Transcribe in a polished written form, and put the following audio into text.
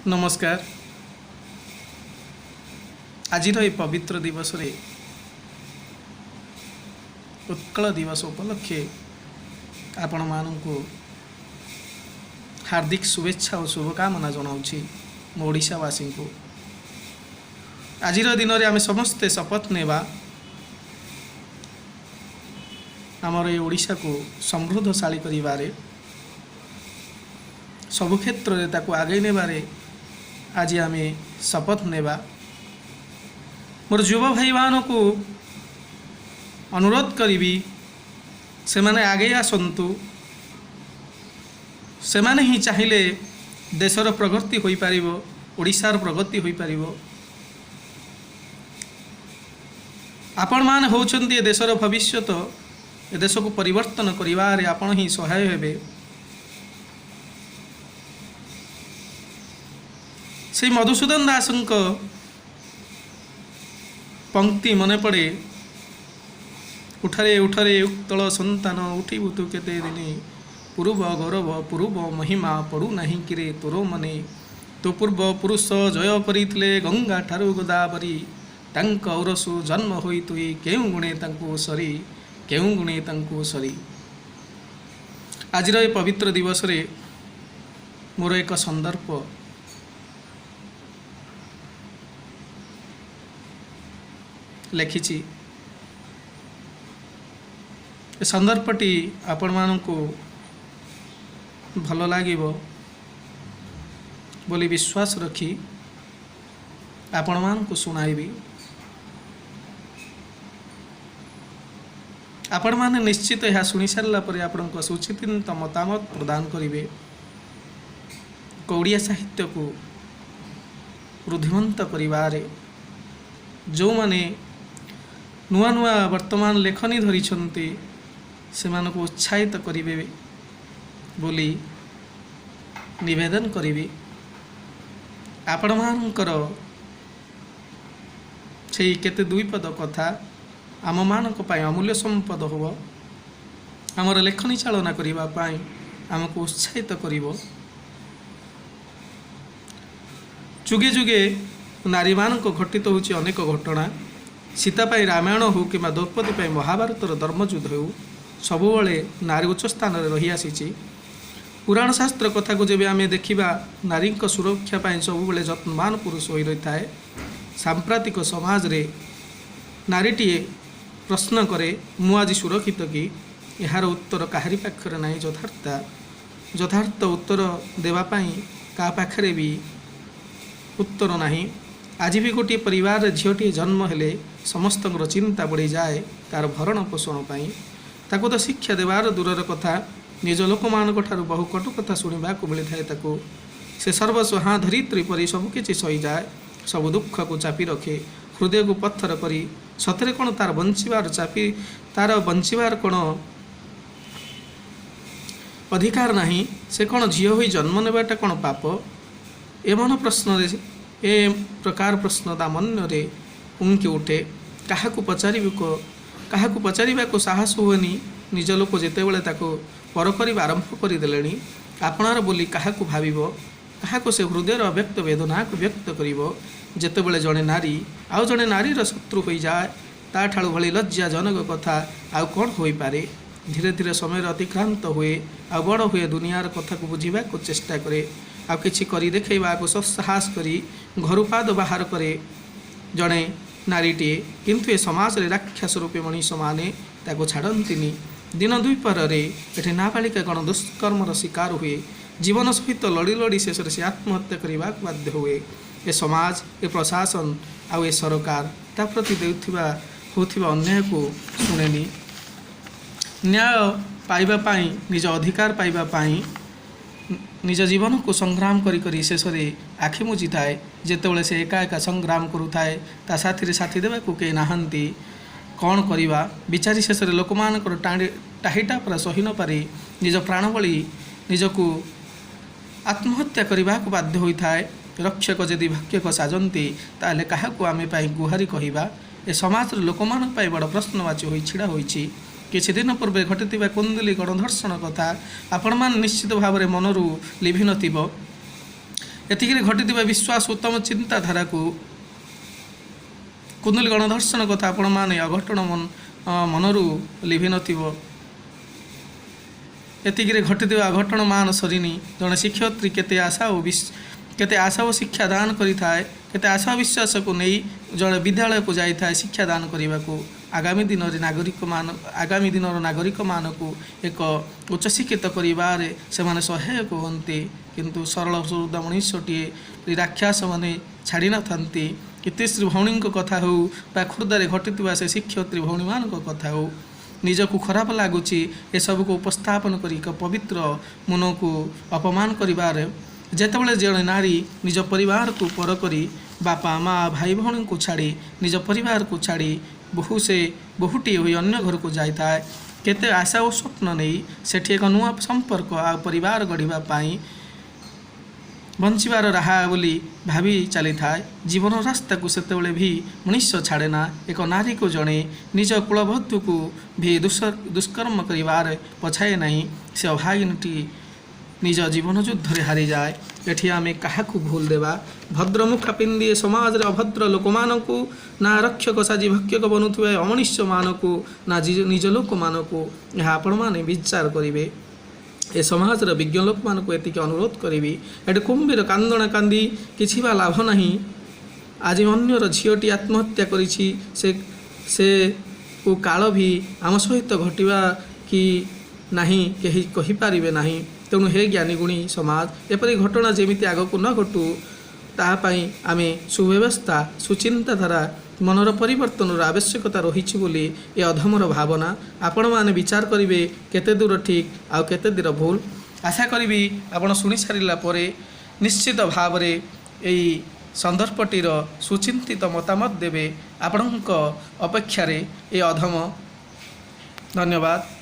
ନମସ୍କାର। ଆଜିର ଏ ପବିତ୍ର ଦିବସରେ, ଉତ୍କଳ ଦିବସ ଉପଲକ୍ଷେ ଆପଣମାନଙ୍କୁ ହାର୍ଦ୍ଦିକ ଶୁଭେଚ୍ଛା ଓ ଶୁଭକାମନା ଜଣାଉଛି ମୁଁ ଓଡ଼ିଶାବାସୀଙ୍କୁ। ଆଜିର ଦିନରେ ଆମେ ସମସ୍ତେ ଶପଥ ନେବା, ଆମର ଏ ଓଡ଼ିଶାକୁ ସମୃଦ୍ଧଶାଳୀ କରିବାରେ, ସବୁ କ୍ଷେତ୍ରରେ ତାକୁ ଆଗେଇ ନେବାରେ ଆଜି ଆମେ ଶପଥ ନେବା। ମୋର ଯୁବ ଭାଇମାନଙ୍କୁ ଅନୁରୋଧ କରିବି, ସେମାନେ ଆଗେଇ ଆସନ୍ତୁ। ସେମାନେ ହିଁ ଚାହିଁଲେ ଦେଶର ପ୍ରଗତି ହୋଇପାରିବ, ଓଡ଼ିଶାର ପ୍ରଗତି ହୋଇପାରିବ। ଆପଣମାନେ ହେଉଛନ୍ତି ଏ ଦେଶର ଭବିଷ୍ୟତ। ଏ ଦେଶକୁ ପରିବର୍ତ୍ତନ କରିବାରେ ଆପଣ ହିଁ ସହାୟ ହେବେ। ସେଇ ମଧୁସୂଦନ ଦାସଙ୍କ ପଙ୍କ୍ତି ମନେ ପଡ଼େ, "ଉଠରେ ଉଠରେ ଉତ୍କଳ ସନ୍ତାନ, ଉଠିବୁ ତୁ କେତେ ଦିନେ? ପୂର୍ବ ଗୌରବ ପୂର୍ବ ମହିମା ପଡ଼ୁନାହିଁ କିରେ ତୋର ମନେ? ତୋ ପୂର୍ବ ପୁରୁଷ ଜୟ କରିଥିଲେ ଗଙ୍ଗା ଠାରୁ ଗୋଦାବରୀ। ତାଙ୍କ ଔରସୁ ଜନ୍ମ ହୋଇ ତୁଇ କେଉଁ ଗୁଣେ ତାଙ୍କୁ ସରି, କେଉଁ ଗୁଣେ ତାଙ୍କୁ ସରି?" ଆଜିର ଏ ପବିତ୍ର ଦିବସରେ ମୋର ଏକ ସନ୍ଦର୍ଭ ଲେଖିଛି। ଏ ସନ୍ଦର୍ଭଟି ଆପଣମାନଙ୍କୁ ଭଲ ଲାଗିବ ବୋଲି ବିଶ୍ୱାସ ରଖି ଆପଣମାନଙ୍କୁ ଶୁଣାଇବି। ଆପଣମାନେ ନିଶ୍ଚିତ ଏହା ଶୁଣି ସାରିଲା ପରେ ଆପଣଙ୍କ ସୁଚିନ୍ତିତ ମତାମତ ପ୍ରଦାନ କରିବେ। ଓଡ଼ିଆ ସାହିତ୍ୟକୁ ରୁଦ୍ଧିମନ୍ତ କରିବାରେ ଯେଉଁମାନେ ନୂଆ ନୂଆ ବର୍ତ୍ତମାନ ଲେଖନୀ ଧରିଛନ୍ତି, ସେମାନଙ୍କୁ ଉତ୍ସାହିତ କରିବେ ବୋଲି ନିବେଦନ କରିବି। ଆପଣମାନଙ୍କର ସେଇ କେତେ ଦୁଇ ପଦ କଥା ଆମମାନଙ୍କ ପାଇଁ ଅମୂଲ୍ୟ ସମ୍ପଦ ହେବ, ଆମର ଲେଖନୀ ଚାଳନା କରିବା ପାଇଁ ଆମକୁ ଉତ୍ସାହିତ କରିବ। ଯୁଗେ ଯୁଗେ ନାରୀମାନଙ୍କ ଘଟିତ ହେଉଛି ଅନେକ ଘଟଣା। ସୀତା ପାଇଁ ରାମାୟଣ ହେଉ କିମ୍ବା ଦ୍ରୌପଦୀ ପାଇଁ ମହାଭାରତର ଧର୍ମଯୁଦ୍ଧ ହେଉ, ସବୁବେଳେ ନାରୀ ଉଚ୍ଚ ସ୍ଥାନରେ ରହିଆସିଛି। ପୁରାଣ ଶାସ୍ତ୍ର କଥାକୁ ଯେବେ ଆମେ ଦେଖିବା, ନାରୀଙ୍କ ସୁରକ୍ଷା ପାଇଁ ସବୁବେଳେ ଯତ୍ନବାନ ପୁରୁଷ ହୋଇ ରହିଥାଏ। ସାମ୍ପ୍ରତିକ ସମାଜରେ ନାରୀଟିଏ ପ୍ରଶ୍ନ କରେ, "ମୁଁ ଆଜି ସୁରକ୍ଷିତ କି?" ଏହାର ଉତ୍ତର କାହାରି ପାଖରେ ନାହିଁ। ଯଥାର୍ଥ ଉତ୍ତର ଦେବା ପାଇଁ କାହା ପାଖରେ ବି ଉତ୍ତର ନାହିଁ। ଆଜି ବି ଗୋଟିଏ ପରିବାରରେ ଝିଅଟିଏ ଜନ୍ମ ହେଲେ ସମସ୍ତଙ୍କର ଚିନ୍ତା ବଢ଼ିଯାଏ ତାର ଭରଣ ପୋଷଣ ପାଇଁ। ତାକୁ ତ ଶିକ୍ଷା ଦେବାର ଦୂରର କଥା, ନିଜ ଲୋକମାନଙ୍କ ଠାରୁ ବହୁ କଟୁ କଥା ଶୁଣିବାକୁ ମିଳିଥାଏ ତାକୁ। ସେ ସର୍ବସ୍ୱ ହାଁ ଧରିତ୍ରୀ ପରି ସବୁକିଛି ସହିଯାଏ, ସବୁ ଦୁଃଖକୁ ଚାପି ରଖେ ହୃଦୟକୁ ପଥର କରି। ସତରେ କ'ଣ ତାର ବଞ୍ଚିବାର ଚାପି ତାର ବଞ୍ଚିବାର କ'ଣ ଅଧିକାର ନାହିଁ? ସେ କ'ଣ ଝିଅ ହୋଇ ଜନ୍ମ ନେବାଟା କ'ଣ ପାପ? ଏମନ ପ୍ରଶ୍ନରେ ଏ ପ୍ରକାର ପ୍ରଶ୍ନ ତା ମନରେ ଉଙ୍କି ଉଠେ। କାହାକୁ ପଚାରିବି? କାହାକୁ ପଚାରିବାକୁ ସାହସ ହୁଏନି। ନିଜ ଲୋକ ଯେତେବେଳେ ତାକୁ ପର କରିବା ଆରମ୍ଭ କରିଦେଲେଣି, ଆପଣାର ବୋଲି କାହାକୁ ଭାବିବ? କାହାକୁ ସେ ହୃଦୟର ଅବ୍ୟକ୍ତ ବେଦନାକୁ ବ୍ୟକ୍ତ କରିବ? ଯେତେବେଳେ ଜଣେ ନାରୀ ଆଉ ଜଣେ ନାରୀର ଶତ୍ରୁ ହୋଇଯାଏ, ତାଠାରୁ ଭଳି ଲଜ୍ଜାଜନକ କଥା ଆଉ କ'ଣ ହୋଇପାରେ? ଧୀରେ ଧୀରେ ସମୟର ଅତିକ୍ରାନ୍ତ ହୁଏ ଆଉ ବଡ଼ ହୁଏ। ଦୁନିଆର କଥାକୁ ବୁଝିବାକୁ ଚେଷ୍ଟା କରେ ଆଉ କିଛି କରି ଦେଖେଇବାକୁ ସତ୍ସାହସ କରି ଘରୁ ପାଦ ବାହାର କରେ ଜଣେ ନାରୀଟିଏ। କିନ୍ତୁ ଏ ସମାଜରେ ରାକ୍ଷସ ରୂପୀ ମଣିଷମାନେ ତାକୁ ଛାଡ଼ନ୍ତିନି। ଦିନ ଦ୍ୱିପହରରେ ଏଠି ନାବାଳିକା ଗଣ ଦୁଷ୍କର୍ମର ଶିକାର ହୁଏ। ଜୀବନ ସହିତ ଲଢ଼ି ଲଢ଼ି ଶେଷରେ ସେ ଆତ୍ମହତ୍ୟା କରିବାକୁ ବାଧ୍ୟ ହୁଏ। ଏ ସମାଜ, ଏ ପ୍ରଶାସନ ଆଉ ଏ ସରକାର ତା ପ୍ରତି ଦେଉଥିବା ହେଉଥିବା ଅନ୍ୟାୟକୁ ଶୁଣେନି। ନ୍ୟାୟ ପାଇବା ପାଇଁ, ନିଜ ଅଧିକାର ପାଇବା ପାଇଁ ନିଜ ଜୀବନକୁ ସଂଗ୍ରାମ କରି କରି ଶେଷରେ ଆଖି ବୁଜିଥାଏ। ଯେତେବେଳେ ସେ ଏକା ଏକା ସଂଗ୍ରାମ କରୁଥାଏ, ତା ସାଥିରେ ସାଥି ଦେବାକୁ କେହି ନାହାନ୍ତି। କ'ଣ କରିବା ବିଚାରି ଶେଷରେ ଲୋକମାନଙ୍କର ଟାଣି ଟାହିଟାପରା ସହି ନପାରି ନିଜ ପ୍ରାଣବଳି ନିଜକୁ ଆତ୍ମହତ୍ୟା କରିବାକୁ ବାଧ୍ୟ ହୋଇଥାଏ। ରକ୍ଷକ ଯଦି ଭକ୍ଷକ ସାଜନ୍ତି, ତାହେଲେ କାହାକୁ ଆମେ ପାଇଁ ଗୁହାରି କହିବା? ଏ ସମାଜର ଲୋକମାନଙ୍କ ପାଇଁ ବଡ଼ ପ୍ରଶ୍ନବାଚୀ ହୋଇ ଛିଡ଼ା ହୋଇଛି। କିଛି ଦିନ ପୂର୍ବେ ଘଟିଥିବା କୁନ୍ଦୁଲି ଗଣଧର୍ଷଣ କଥା ଆପଣମାନେ ନିଶ୍ଚିତ ଭାବରେ ମନରୁ ଲିଭି ନଥିବ। ଏତିକିରେ ଘଟିଥିବା ବିଶ୍ୱାସ, ଉତ୍ତମ ଚିନ୍ତାଧାରାକୁ କୁନ୍ଦୁଲି ଗଣଧର୍ଷଣ କଥା ଆପଣମାନେ ଅଘଟଣ ମନରୁ ଲିଭି ନଥିବ। ଏତିକିରେ ଘଟିଥିବା ଅଘଟଣ ମାନ ସରିନି। ଜଣେ ଶିକ୍ଷୟିତ୍ରୀ କେତେ ଆଶା ଓ ଶିକ୍ଷା ଦାନ କରିଥାଏ, କେତେ ଆଶା ଓ ବିଶ୍ୱାସକୁ ନେଇ ଜଣେ ବିଦ୍ୟାଳୟକୁ ଯାଇଥାଏ ଶିକ୍ଷାଦାନ କରିବାକୁ, ଆଗାମୀ ଦିନର ନାଗରିକମାନଙ୍କୁ ଏକ ଉଚ୍ଚଶିକ୍ଷିତ କରିବାରେ ସେମାନେ ସହାୟକ ହୁଅନ୍ତି। କିନ୍ତୁ ସରଳ ସୁହୃଦ ମଣିଷଟିଏ ରାକ୍ଷସମାନେ ଛାଡ଼ି ନଥାନ୍ତି। ଇତିଶ୍ରୀ ଭଉଣୀଙ୍କ କଥା ହେଉ ବା ଖୋର୍ଦ୍ଧାରେ ଘଟିଥିବା ସେ ଶିକ୍ଷୟିତ୍ରୀ ଭଉଣୀମାନଙ୍କ କଥା ହେଉ, ନିଜକୁ ଖରାପ ଲାଗୁଛି ଏସବୁକୁ ଉପସ୍ଥାପନ କରି ଏକ ପବିତ୍ର ମନକୁ ଅପମାନ କରିବାରେ। ଯେତେବେଳେ ଜଣେ ନାରୀ ନିଜ ପରିବାରକୁ ପର କରି, ବାପା, ମା, ଭାଇ ଭଉଣୀଙ୍କୁ ଛାଡ଼ି, ନିଜ ପରିବାରକୁ ଛାଡ଼ି ବୋହୂ ସେ ବୋହୂଟିଏ ହୋଇ ଅନ୍ୟ ଘରକୁ ଯାଇଥାଏ କେତେ ଆଶା ଓ ସ୍ୱପ୍ନ ନେଇ, ସେଠି ଏକ ନୂଆ ସମ୍ପର୍କ ଆଉ ପରିବାର ଗଢ଼ିବା ପାଇଁ ବଞ୍ଚିବାର ରାହା ବୋଲି ଭାବି ଚାଲିଥାଏ ଜୀବନ ରାସ୍ତାକୁ, ସେତେବେଳେ ବି ମଣିଷ ଛାଡ଼େ ନା ଏକ ନାରୀକୁ। ଜଣେ ନିଜ କୁଳବଧୂକୁ ବି ଦୁଷ୍କର୍ମ କରିବାରେ ପଛାଏ ନାହିଁ। ସେ ଅଭାଗିନୀଟି ନିଜ ଜୀବନ ଯୁଦ୍ଧରେ ହାରିଯାଏ। ଏଠି ଆମେ କାହାକୁ ଭୁଲ ଦେବା? ଭଦ୍ର ମୁଖା ପିନ୍ଧି ଏ ସମାଜରେ ଅଭଦ୍ର ଲୋକମାନଙ୍କୁ, ନା ରକ୍ଷକ ସାଜି ଭକ୍ଷକ ବନୁଥିବା ଏ ଅମଣିଷ୍ୟମାନଙ୍କୁ, ନା ନିଜ ଲୋକମାନଙ୍କୁ? ଏହା ଆପଣମାନେ ବିଚାର କରିବେ। ଏ ସମାଜର ବିଜ୍ଞ ଲୋକମାନଙ୍କୁ ଏତିକି ଅନୁରୋଧ କରିବି, ଏଠି କୁମ୍ଭୀର କାନ୍ଦଣା କାନ୍ଦି କିଛି ବା ଲାଭ ନାହିଁ। ଆଜି ଅନ୍ୟର ଝିଅଟି ଆତ୍ମହତ୍ୟା କରିଛି, ସେ କାଳ ବି ଆମ ସହିତ ଘଟିବା କି ନାହିଁ କେହି କହିପାରିବେ ନାହିଁ। ତେଣୁ ହେ ଜ୍ଞାନୀ ଗୁଣୀ ସମାଜ, ଏପରି ଘଟଣା ଯେମିତି ଆଗକୁ ନ ଘଟୁ ତାହା ପାଇଁ ଆମେ ସୁବ୍ୟବସ୍ଥା, ସୁଚିନ୍ତାଧାରା, ମନର ପରିବର୍ତ୍ତନର ଆବଶ୍ୟକତା ରହିଛି ବୋଲି ଏ ଅଧମର ଭାବନା। ଆପଣମାନେ ବିଚାର କରିବେ କେତେ ଦୂର ଠିକ୍ ଆଉ କେତେ ଦୂର ଭୁଲ। ଆଶା କରିବି ଆପଣ ଶୁଣି ସାରିଲା ପରେ ନିଶ୍ଚିତ ଭାବରେ ଏଇ ସନ୍ଦର୍ଭଟିର ସୁଚିନ୍ତିତ ମତାମତ ଦେବେ। ଆପଣଙ୍କ ଅପେକ୍ଷାରେ ଏ ଅଧମ। ଧନ୍ୟବାଦ।